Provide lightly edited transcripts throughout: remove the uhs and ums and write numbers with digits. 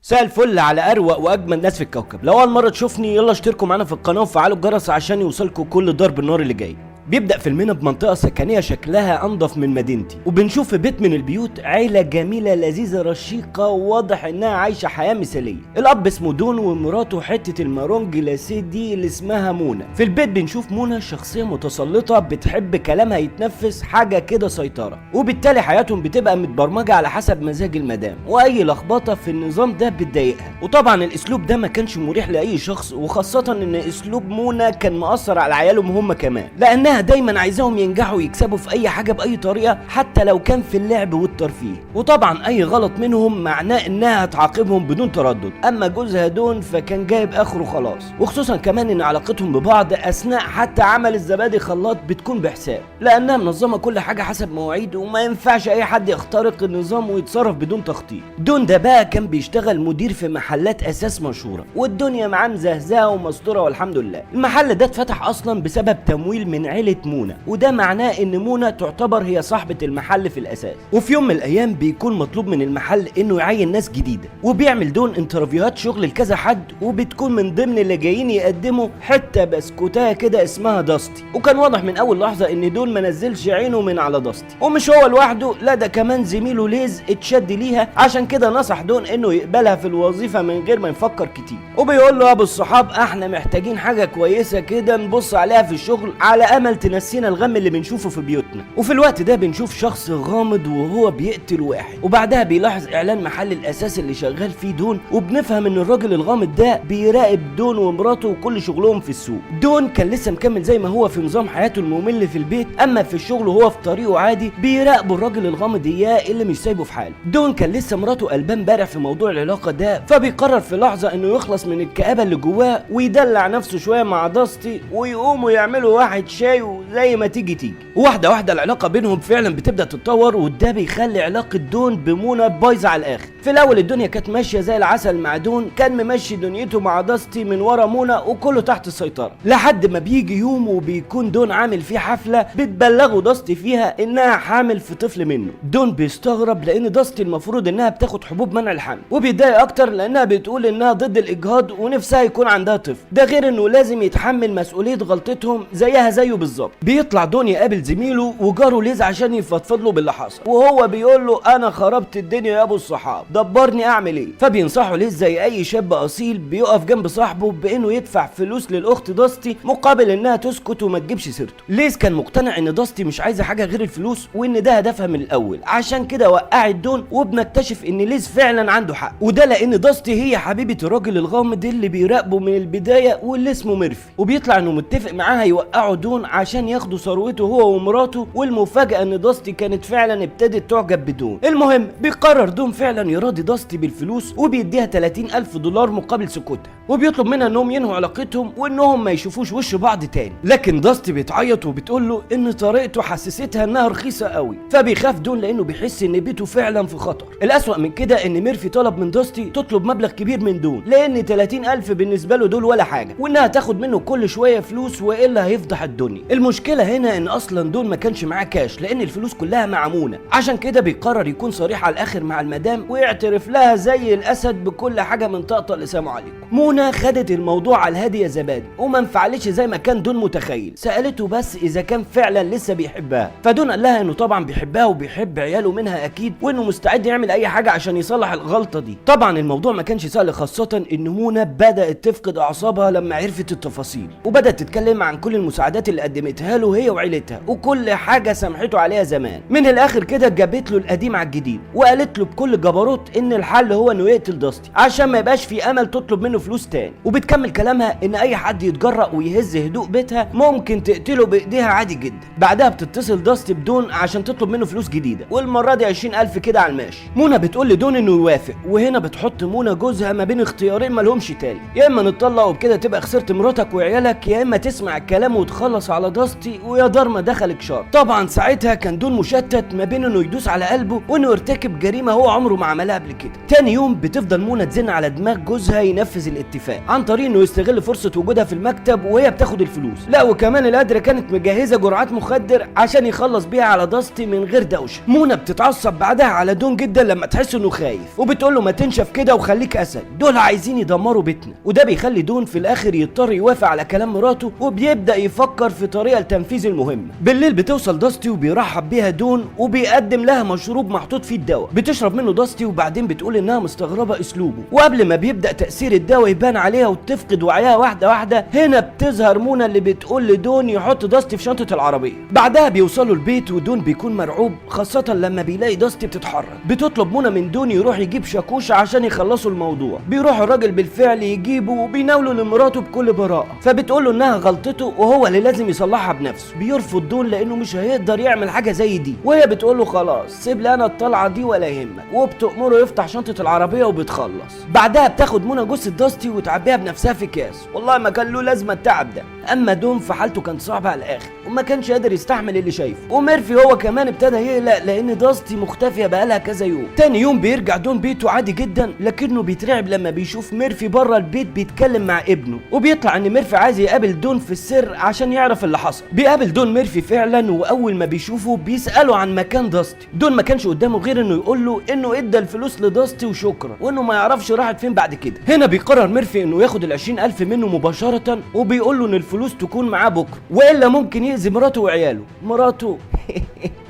مساء الفل على اروق واجمل ناس في الكوكب. لو اول مرة تشوفني يلا اشتركوا معانا في القناة وفعلوا الجرس عشان يوصلكوا كل ضرب النار اللي جاي. بيبدأ فيلمنا بمنطقة سكنية شكلها أنظف من مدينتي، وبنشوف في بيت من البيوت عيلة جميلة لذيذة رشيقة وواضح إنها عايشة حياة مثالية. الأب اسمه دون ومراته حتة المارون جلاسيه دي اللي اسمها مونا. في البيت بنشوف مونا شخصية متسلطة بتحب كلامها يتنفس، حاجة كده سيطرة، وبالتالي حياتهم بتبقى متبرمجة على حسب مزاج المدام، وأي لخبطة في النظام ده بتضايقها. وطبعا الأسلوب ده ما كانش مريح لأي شخص، وخاصة إن أسلوب مونا كان مأثر على عيالهم هم كمان، لأنها دايما عايزاهم ينجحوا ويكسبوا في اي حاجة باي طريقه حتى لو كان في اللعب والترفيه. وطبعا اي غلط منهم معناه انها هتعاقبهم بدون تردد. اما جوزها دون فكان جايب اخره خلاص، وخصوصا كمان ان علاقتهم ببعض اثناء حتى عمل الزبادي خلاط بتكون بحساب، لانها منظمة كل حاجة حسب مواعيد، وما ينفعش اي حد يخترق النظام ويتصرف بدون تخطيط. دون ده بقى كان بيشتغل مدير في محلات اساس مشهورة، والدنيا معاه مزهزهه ومستوره والحمد لله. المحل ده اتفتح اصلا بسبب تمويل من عيلة مونا، وده معناه ان مونا تعتبر هي صاحبة المحل في الاساس. وفي يوم من الايام بيكون مطلوب من المحل انه يعين ناس جديدة، وبيعمل دون interview هات شغل لكذا حد، وبتكون من ضمن اللي جايين يقدموا حتة بسكوتايه كده اسمها داستي. وكان واضح من اول لحظة ان دون ما نزلش عينه من على داستي، ومش هو لوحده، لا ده كمان زميله ليز اتشد ليها، عشان كده نصح دون انه يقبلها في الوظيفة من غير ما يفكر كتير. وبيقول له يا ابو الصحاب احنا محتاجين حاجة كويسة كده نبص عليها في الشغل على امل تنسينا الغم اللي بنشوفه في بيوتنا. وفي الوقت ده بنشوف شخص غامض وهو بيقتل واحد، وبعدها بيلاحظ اعلان محل الاساس اللي شغال فيه دون، وبنفهم ان الراجل الغامض ده بيراقب دون ومراته وكل شغلهم في السوق. دون كان لسه مكمل زي ما هو في نظام حياته الممل في البيت، اما في الشغل وهو في طريقه عادي بيراقبه الراجل الغامض اياه اللي مش سايبه في حاله. دون كان لسه مراته قلبان بارع في موضوع العلاقة ده، فبيقرر في لحظة انه يخلص من الكآبة اللي جواه ويدلع نفسه شوية مع داستي، ويقوموا يعملوا واحد شاي وزي ما تيجي تيجي. واحدة واحدة العلاقة بينهم فعلا بتبدا تتطور، وده بيخلي علاقة دون بمونا بايظة على الاخر. في الاول الدنيا كانت ماشية زي العسل مع دون، كان ممشي دنيته مع داستي من ورا مونا وكله تحت السيطرة، لحد ما بيجي يوم وبيكون دون عامل فيه حفلة بتبلغه داستي فيها انها حامل في طفل منه. دون بيستغرب لان داستي المفروض انها بتاخد حبوب منع الحمل، وبيتضايق اكتر لانها بتقول انها ضد الاجهاض ونفسها يكون عندها طفل، ده غير انه لازم يتحمل مسؤولية غلطتهم زيها زيه بالظبط. بيطلع دون يقابل زميله وجاره ليز عشان يفضفض له باللي حصل، وهو بيقول له انا خربت الدنيا يا ابو الصحاب، دبرني اعمل ايه. فبينصحه ليز زي اي شاب اصيل بيقف جنب صاحبه بانه يدفع فلوس للاخت داستي مقابل انها تسكت وما تجيبش سيرته. ليز كان مقتنع ان داستي مش عايزه حاجة غير الفلوس وان ده هدفها من الاول، عشان كده وقعت دون. وبنكتشف ان ليز فعلا عنده حق، وده لان داستي هي حبيبه الراجل الغامض اللي بيراقبه من البداية واللي اسمه ميرفي، وبيطلع انه متفق معاها يوقعوا دون عشان ياخدوا ثروته هو ومراته. والمفاجاه ان داستي كانت فعلا ابتدت تعجب بدون. المهم بيقرر دون فعلا يراضي داستي بالفلوس، وبيديها 30 الف دولار مقابل سكوتها، وبيطلب منها انهم ينهوا علاقتهم وانهم ما يشوفوش وش بعض تاني. لكن داستي بتعيط وبتقول له ان طريقته حسستها انها رخيصة قوي، فبيخاف دون لانه بيحس ان بيته فعلا في خطر. الاسوأ من كده ان ميرفي طلب من داستي تطلب مبلغ كبير من دون، لان 30 الف بالنسبة له دول ولا حاجة، وانها تاخد منه كل شوية فلوس والا هيفضح الدنيا. المشكلة هنا ان اصلا دون ما كانش معاه كاش لان الفلوس كلها مع مونا، عشان كده بيقرر يكون صريح على الاخر مع المدام ويعترف لها زي الاسد بكل حاجة من طقطق لسامة عليكم. مونا خدت الموضوع على الهادي يا زبادي وما انفعلتش زي ما كان دون متخيل، سالته بس اذا كان فعلا لسه بيحبها، فدون قال لها انه طبعا بيحبها وبيحب عياله منها اكيد، وانه مستعد يعمل اي حاجة عشان يصلح الغلطة دي. طبعا الموضوع ما كانش سهل، خاصة ان مونا بدات تفقد اعصابها لما عرفت التفاصيل، وبدات تتكلم عن كل المساعدات اللي قدمتها له هي وعيلتها وكل حاجة سامحته عليها زمان. من الاخر كده جابت له القديم على الجديد، وقالت له بكل جبروت ان الحل هو انه يقتل داستي عشان ما يبقاش في امل تطلب منه فلوس تاني. وبتكمل كلامها ان اي حد يتجرأ ويهز هدوء بيتها ممكن تقتله بايديها عادي جدا. بعدها بتتصل داستي بدون عشان تطلب منه فلوس جديدة، والمرة دي 20000 كده على الماشي. مونا بتقول لدون انه يوافق، وهنا بتحط مونا جوزها ما بين اختيارين ما لهمش تالت، يا اما نتطلق وبكده تبقى خسرت مراتك وعيالك، يا اما تسمع الكلام وتخلص على داستي ويا دار ما دخلك شر. طبعا ساعتها كان دون مشتت ما بين انه يدوس على قلبه وانه يرتكب جريمة هو عمره ما عملها عملها قبل كده. تاني يوم بتفضل منى تزن على دماغ جوزها ينفذ الاتفاق عن طريق انه يستغل فرصة وجودها في المكتب وهي بتاخد الفلوس. لا وكمان القدرة كانت مجهزة جرعات مخدر عشان يخلص بيها على داستي من غير دوشه. منى بتتعصب بعدها على دون جدا لما تحس انه خايف، وبتقول له ما تنشف كده وخليك اسد، دول عايزين يدمروا بيتنا. وده بيخلي دون في الاخر يضطر يوافق على كلام مراته، وبيبدا يفكر في طريقه لتنفيذ المهمة. بالليل بتوصل داستي وبيرحب بيها دون وبيقدم لها مشروب محطوط فيه الدواء، بتشرب منه داستي وبعدين بتقول انها مستغربه اسلوبه. وقبل ما بيبدا تاثير الدواء يبان عليها وتفقد وعيها واحدة واحدة، هنا بتظهر منى اللي بتقول لدون يحط داستي في شنطه العربية. بعدها بيوصلوا البيت ودون بيكون مرعوب، خاصة لما بيلاقي داستي بتتحرك. بتطلب منى من دون يروح يجيب شاكوش عشان يخلصوا الموضوع. بيروح الراجل بالفعل يجيبه وبيناوله لمراته بكل براءه، فبتقول له انها غلطته وهو اللي لازم يصلحها بنفسه. بيرفض دون لانه مش هيقدر يعمل حاجة زي دي، وهي بتقول له خلاص سيب لي انا الطلعة دي ولا يهمك، وبتأمره يفتح شنطه العربية وبتخلص. بعدها بتاخد منى جثة داستي وتعبيها بنفسها في كاس، والله ما كان له لازمه التعب ده. اما دون في حالته كانت صعبة على الاخر وما كانش قادر يستحمل اللي شايفه، وميرفي هو كمان ابتدى يقلق لان داستي مختفيه بقالها كذا يوم. تاني يوم بيرجع دون بيته عادي جدا، لكنه بيترعب لما بيشوف ميرفي بره البيت بيتكلم مع ابنه، وبيطلع ان ميرفي عايز يقابل دون في السر عشان يعرف اللي حصل. بيقابل دون ميرفي فعلا، واول ما بيشوفه بيساله عن مكان داستي. دون ما كانش قدامه غير انه يقول له انه ادى الفلوس لداستي وشكرا، وانه ما يعرفش راحت فين بعد كده. هنا بيقرر ميرفي انه ياخد ال20,000 منه مباشرة، وبيقول له ان الفلوس تكون معاه بكره والا ممكن يأذي مراته وعياله. مراته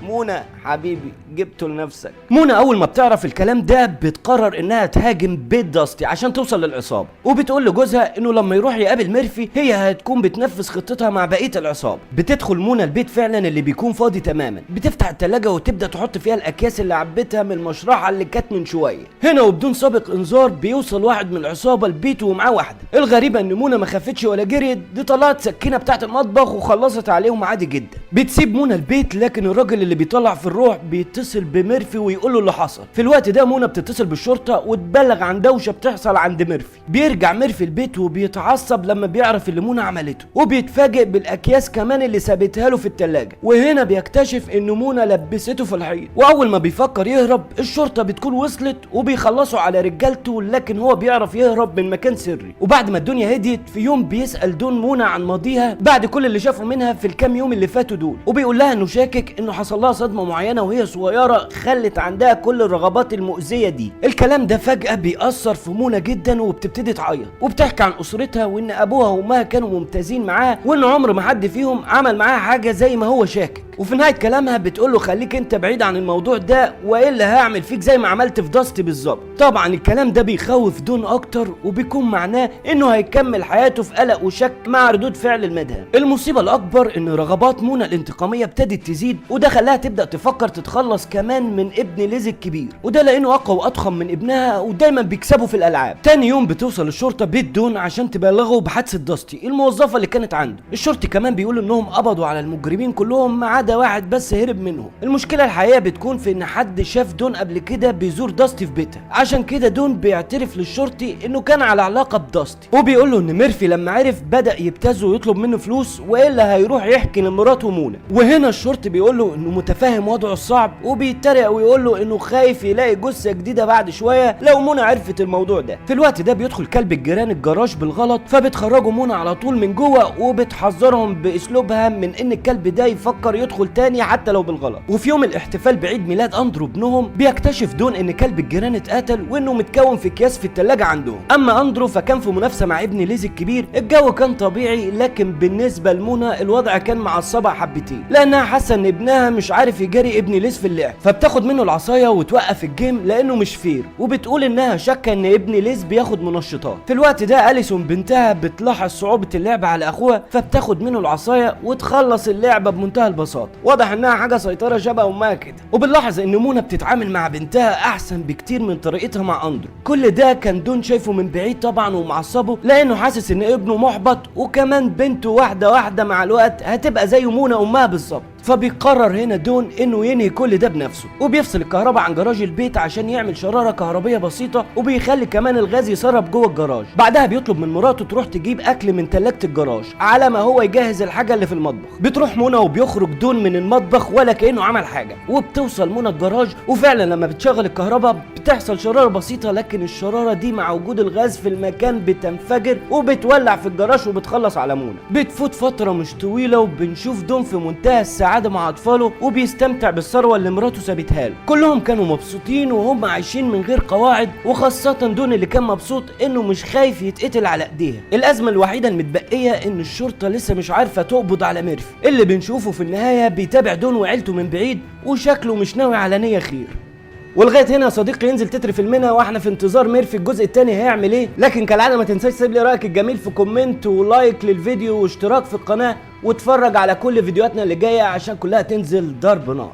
منى حبيبي جبته لنفسك. منى اول ما بتعرف الكلام ده بتقرر انها تهاجم بيت داستي عشان توصل للعصابه، وبتقول لجوزها انه لما يروح يقابل ميرفي هي هتكون بتنفذ خطتها مع بقية العصابة. بتدخل منى البيت فعلا اللي بيكون فاضي تماما، بتفتح التلاجة وتبدا تحط فيها الاكياس اللي عبتها من المشرحه اللي كانت من شوية. هنا وبدون سابق انذار بيوصل واحد من العصابة لبيته ومعاه واحدة. الغريبة ان منى ما خافتش ولا جريت، دي طلعت سكينة بتاعه المطبخ وخلصت عليهم عادي جدا. بتسيب منى البيت، لكن الراجل اللي بيطلع في الروح بيتصل بميرفي ويقول له اللي حصل. في الوقت ده منى بتتصل بالشرطة وتبلغ عن دوشه بتحصل عند ميرفي. بيرجع ميرفي البيت وبيتعصب لما بيعرف اللي منى عملته، وبيتفاجئ بالاكياس كمان اللي سابتها له في التلاجة. وهنا بيكتشف ان منى لبسته في الحيط، واول ما بيفكر يهرب الشرطة بتكون وصلت وبيخلصوا على رجالته، لكن هو بيعرف يهرب من مكان سري. وبعد ما الدنيا هديت في يوم بيسأل دون منى عن ماضيها بعد كل اللي شافه منها في الكام يوم اللي فاتوا دول، وبيقول لها انه شاكك انه حصل لها صدمة معينة وهي صغيرة خلت عندها كل الرغبات المؤذية دي. الكلام ده فجأة بيأثر في منى جدا وبتبتدي تعيط، وبتحكي عن اسرتها وان ابوها وامها كانوا ممتازين معاها، وان عمر ما حد فيهم عمل معاها حاجة زي ما هو شاكك. وفي نهاية كلامها بتقول له خليك انت بعيد عن الموضوع ده والا هعمل فيك زي ما عملت في داستي بالظبط. طبعا الكلام ده بيخوف دون اكتر، وبيكون معناه انه هيكمل حياته في قلق وشك مع ردود فعل المدام. المصيبة الاكبر ان رغبات منى الانتقاميه ابتدت تزيد، وده خلاها تبدا تفكر تتخلص كمان من ابن ليز الكبير، وده لانه اقوى واضخم من ابنها ودايما بيكسبه في الالعاب. تاني يوم بتوصل الشرطة بيت دون عشان تبلغه بحادثة داستي الموظفة اللي كانت عنده. الشرطي كمان بيقول انهم قبضوا على المجرمين كلهم ما عدا واحد بس هرب منهم. المشكلة الحقيقية بتكون في ان حد شاف دون قبل كده بيزور داستي في بيتها، عشان كده دون بيعترف للشرطي انه كان على علاقة بداستي، وبيقول له ان ميرفي لما عرف بدا يبتزه ويطلب منه فلوس والا هيروح يحكي لمراته منى. وهنا الشرطي بيقول له انه متفاهم وضعه الصعب، وبيتريق ويقول له انه خايف يلاقي جثة جديدة بعد شوية لو منى عرفت الموضوع ده. في الوقت ده بيدخل كلب الجيران الجراج بالغلط، فبتخرجوا منى على طول من جوه وبتحذرهم باسلوبها من ان الكلب ده يفكر يدخل تاني حتى لو بالغلط. وفي يوم الاحتفال بعيد ميلاد اندرو ابنهم بيكتشف دون ان كلب الجيران اتقتل وانه متكون في اكياس في التلاجة عندهم. اما اندرو فكان في منافسه مع ابن ليز الكبير، الجو كان طبيعي، لكن بالنسبة لمنى الوضع كان معصبها حبتين لانها حاسه ان ابنها مش عارف يجاري ابن ليز في اللعب، فبتاخد منه العصاية وتوقف ال game لانه مش fair، وبتقول انها شاكه ان ابن ليز بياخد منشطات. في الوقت ده اليسون بنتها بتلاحظ صعوبة اللعب على اخوها، فبتاخد منه العصاية وتخلص اللعبة بمنتهى البساطة. واضح انها حاجة سيطرة شبه امها كده. وبنلاحظ ان منى بتتعامل مع بنتها احسن بكتير من طريقتها مع اندرو. كل ده كان دون شايفه من بعيد طبعا ومعصبه لانه حاسس ان ابنه محبط، وكمان بنته واحدة واحدة مع الوقت هتبقى زي منى امها بالظبط. فبيقرر هنا دون انه ينهي كل ده بنفسه، وبيفصل الكهرباء عن جراج البيت عشان يعمل شراره كهربيه بسيطة، وبيخلي كمان الغاز يسرب جوه الجراج. بعدها بيطلب من مراته تروح تجيب اكل من ثلاجه الجراج على ما هو يجهز الحاجة اللي في المطبخ. بتروح منى وبيخرج دون من المطبخ ولا كانه عمل حاجة، وبتوصل منى الجراج، وفعلا لما بتشغل الكهرباء بتحصل شراره بسيطة، لكن الشرارة دي مع وجود الغاز في المكان بتنفجر وبتولع في الجراج وبتخلص على منى. بتفوت فترة مش طويلة وبنشوف دون في منتهى السعادة مع اطفاله، وبيستمتع بالثروه اللي مراته سابتها له. كلهم كانوا مبسوطين وهم عايشين من غير قواعد، وخاصة دون اللي كان مبسوط انه مش خايف يتقتل على ايديها. الازمة الوحيدة المتبقية ان الشرطة لسه مش عارفه تقبض على ميرفي، اللي بنشوفه في النهاية بيتابع دون وعيلته من بعيد، وشكله مش ناوي على نيه خير. ولغاية هنا يا صديقي ينزل تتر فيلمنا، واحنا في انتظار ميرفي الجزء الثاني هيعمل ايه. لكن كالعادة ما تنساش تسيب لي رايك الجميل في comment و like للفيديو واشتراك في القناة، واتفرج على كل فيديوهاتنا اللي جاية عشان كلها تنزل ضرب نار.